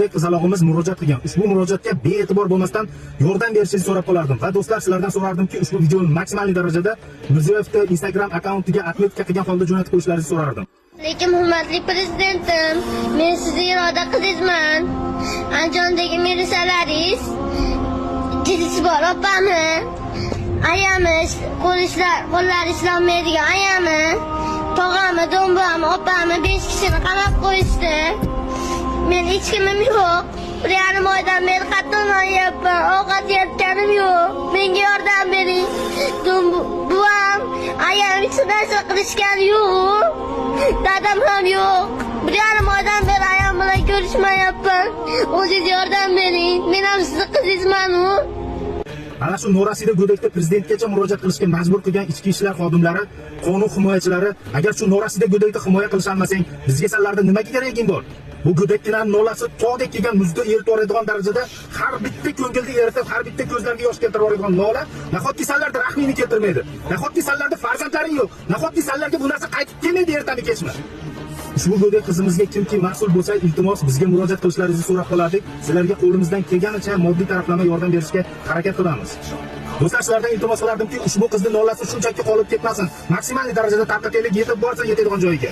Go'dak qizalog'imiz murojaat qilgan. Ushbu murojaatga bee'tibor bo'lmasdan yordam berishingizni so'rab qolardim. Va do'stlar, sizlardan so'rardimki, ushbu videoni maksimal darajada Mirziyoyevni Instagram akkauntiga отметка qilgan holda jo'natib qo'yishlaringizni so'rardim. Lekin, hurmatli prezidentim, men sizni iroda qizingizman. Andijondagi milisalaringiz jidisi bor opami, ayami, qo'l ishlar, qo'llari ishlolmaydigan ayami, tog'ami, do'mbami, opami, besh kishini qamab qo'yishdi. Men hech kimim yo'q. 1,5 oydan beri qattiq non yeyapman, ovqat yeyotganim yo'q. Menga yordam bering. Buvam, ayam hech narsa qilishgani yo'q. Dadam ham yo'q. 1,5 oydan beri ayam bilan ko'rishmayapman. O'zingiz yordam bering. Men ham sizni qizingizman-u. Ana shu norasida go'dakda prezidentgacha murojaat qilishga majbur qilgan ichki ishlar xodimlari, qonun himoyachilari, agar shu norasida go'dakni himoya qilisholmasang, bizga sanlarda nimaga keraging bor? Bu go'dakning nolasi tog'dek kelgan muzni eritib yuboradigan darajada, har bitta ko'ngilni eritib, har bitta ko'zlarga yosh keltirib yuboradigan nola, nahotki sanlarda rahmingni keltirmaydi? Nahotki sanlarda farzandlaring yo'q? Nahotki sanlarga bu narsa qaytib kelmaydi ertami kechmi? Ushbu go'dak qizimizga kimki mas'ul bo'lsa, iltimos, bizga murojaat qilishlaringizni so'rab qolardik. Sizlarga qo'limizdan kelganicha moddiy taraflama yordam berishga harakat qilamiz. Do'stlar, sizlardan iltimos qilardimki, ushbu qizni nolasi shunchaki qolib ketmasin. Maksimal darajada tarqataylik, yetib borsa yetadigan joyiga.